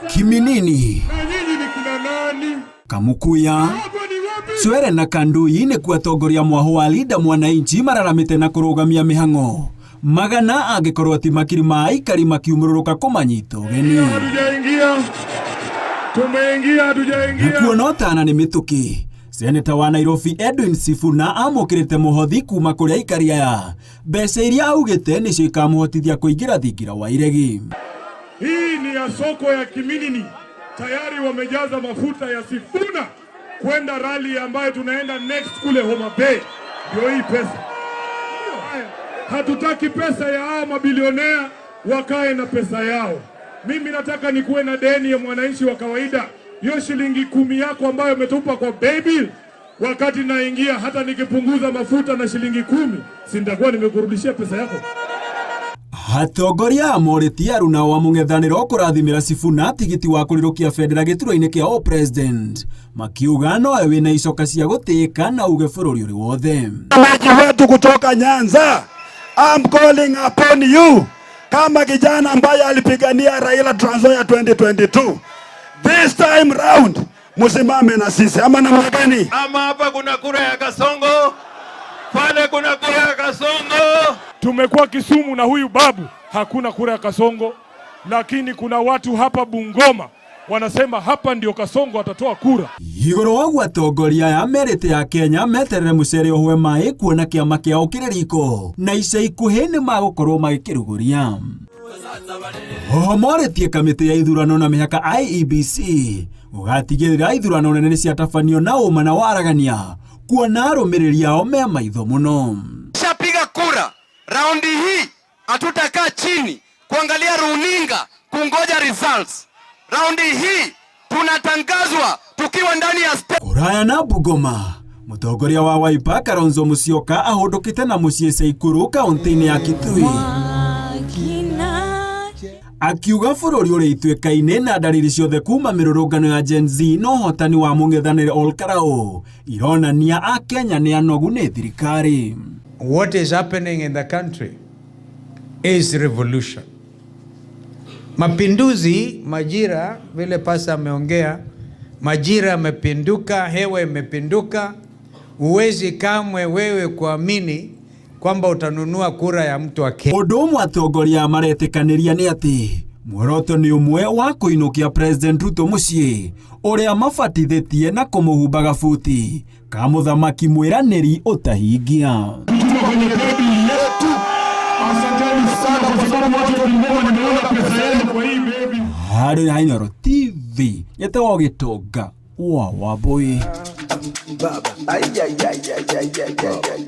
Kiminini, Na nyinyi ni kina nani? Kamukuya, Hapo ni wapi? Cwere na Kandui nĩkuo atongoria mwaho wa Linda Mwananchi mararamĩte na kũrũgamia mĩhang'o magana angĩkorwo ti makiri ma aikari makiumũrũrũka kũmanyita ũgeni. Hatujaingia. Tumeingia, hatujaingia. Nakuo no tana nĩ mĩtũkĩ. Seneta wa Nairobi Edwin Sifuna amũkĩrĩte mũhothi kuma kũrĩ aikari aya. Mbeca iria augĩte nĩcio ikamũhotithia kũingĩra thingira wa iregi. Hii ni ya soko ya Kiminini. Tayari wamejaza mafuta ya Sifuna kwenda rally ambayo tunaenda next kule Homa Bay. Ndio hii pesa. Haya, hatutaki pesa ya hao mabilionea wakae na pesa yao. Mimi nataka nikuwe na deni ya mwananchi wa kawaida. Hiyo shilingi 10 yako ambayo umetupa kwa paybill, wakati naingia, hata nikipunguza mafuta na shilingi 10, si nitakuwa nimekurudishia pesa yako? Atongoria morĩtie aruna wa mũng'ethanĩro kũrathimĩra Sifuna tigiti wa kũrirũkia bendera gĩturwa-inĩ kĩa o president, makiuga nowe wĩna icoka cia gũtĩĩka na uge bũrũri ũrĩ wothe. Maji wetu kutoka Nyanza, I'm calling upon you kama kijana ambaye alipigania Raila Trans Nzoia 2022. This time round msimame na sisi ama namna gani? Ama hapa kuna kura ya Kasongo, pale kuna kura ya Kasongo. Tumekuwa Kisumu na huyu babu, hakuna kura ya Kasongo, lakini kuna watu hapa Bungoma wanasema hapa ndio Kasongo atatoa kura. Igũrũ wa ũguo atongoria aya merĩte ya Kenya meterere mũcere ũhwe maĩ kuona kĩama kĩao kĩrĩ riko na ica ikuhĩ nĩ magũkorwo magĩkĩrugũria. Oho morĩtie kamĩtĩ ya ithurano na mĩhaka IEBC gũgatigĩrĩra ithurano nene nĩ ciatabanio na ũma na waragania kuona arũmĩrĩri ao me maitho mũno. Shapiga kura raundi hii, hatutakaa chini kuangalia runinga kungoja results. Raundi hii tunatangazwa tukiwa ndani ya Kũraya na Bungoma, mũtongoria wa Wiper Kalonzo Musyoka ahũndũkĩte na mũciĩ Tseikuru kaunti-inĩ ya Kitui, akiuga bũrũri ũrĩ ituĩka-inĩ na ndariri ciothe kuma mĩrũrũngano ya Gen Z na ũhotani wa mũng'ethanĩro Ol Kalou ironania akenya nĩ anogu nĩ thirikari. What is happening in the country is revolution. Mapinduzi, majira, vile pasa ameongea, majira yamepinduka, hewa imepinduka. Huwezi kamwe wewe kuamini kwamba utanunua kura ya mtu wa Kenya. Ũndũ ũmwe atongoria maretĩkanĩria nĩ atĩ muoroto nĩ ũmwe wa kũinũkia President Ruto mũciĩ ũrĩa mabatithĩtie na kũmũhumba gabuti ka mũthamaki mwĩranĩri ũtahingia. Tuko kwenye paybill yetu. Asanteni sana kwa sababu watu wa Bungoma nimeona pesa yenu kwa hii paybill. Harĩ na Inooro TV nyetagwo Gĩtonga wa Wambui. Baba. Ay, ay, ay, ay, ay, ay, ay, ay.